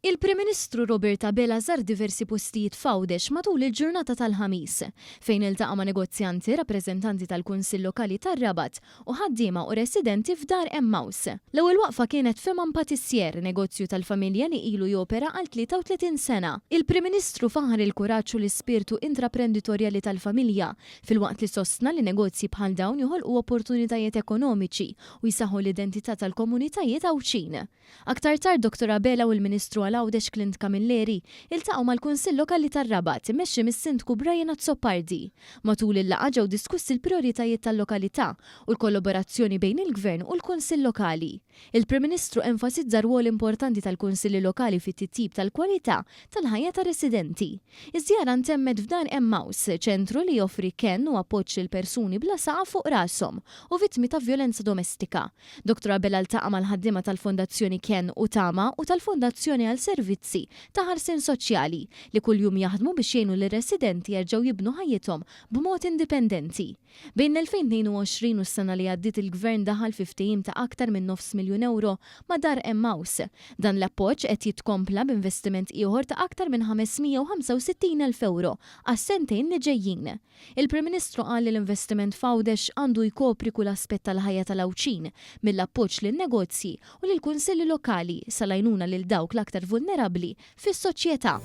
Il-Prim Ministru Robert Abela żar diversi postijiet f'Għawdex matul il-ġurnata tal-Ħamis, fejn iltaqa' ma' negozjanti, rappreżentanti tal-Kunsill Lokali tar-Rabat u ħaddiema u residenti f'Dar Emmaus. L-ewwel waqfa kienet f'Eman Patissier, negozju tal-familja li ilu jopera għal 33 sena. Il-Prim Ministru faħħar il-kuraġġ u l-ispirtu intraprenditorjali tal-familja, filwaqt li sostna li negozji bħal dawn joħolqu opportunitajiet ekonomiċi u jsaħħu l-identità tal-komunitajiet Għawdxin. Aktar tard Dottor Abela u l-Ministru għal Għawdex Clint Camilleri iltaqgħu mal-Kunsill Lokali tar-Rabat immexxi mis-Sindku Brian Azzopardi. Matul il-laqgħa ġew diskussi l-prijoritajiet tal-lokalità u l-kollaborazzjoni bejn il-Gvern u l-Kunsill Lokali. Il-Prim Ministru enfasizza r-rwol importanti tal-Kunsilli Lokali fit-titjib tal-kwalità tal-ħajja tar-residenti. Iż-żjara ntemmet f'Dar Emmaus, ċentru li joffri kenn u appoġġ lil persuni bla saqaf fuq rashom u vittmi ta' vjolenza domestika. Dottor Abela ltaqa' mal-ħaddiema tal-Fondazzjoni Kenn u Tama u tal-Fondazzjoni għal Servizzi ta' Ħarsien Soċjali li kuljum jaħdmu biex jgħinu lir-residenti jerġgħu jibnu ħajjithom b'mod indipendenti. Bejn l-2022 u s-sena li għaddiet il-Gvern daħal fi ftehim ta' aktar minn nofs miljun ewro ma' Dar Emmaus. Dan l-appoġġ qed jitkompla b'investiment ieħor ta' aktar minn 565 elf ewro għas-sentejn li ġejjin. Il-Prim Ministru qal li l-investiment f'Għawdex għandu jkopri kull aspett tal-ħajja tal-Għawdxin, mill-appoġġ lin-negozji u lill-kunsilli lokali sal-għajnuna lil dawk l-aktar vulnerabbli fis-soċjetà.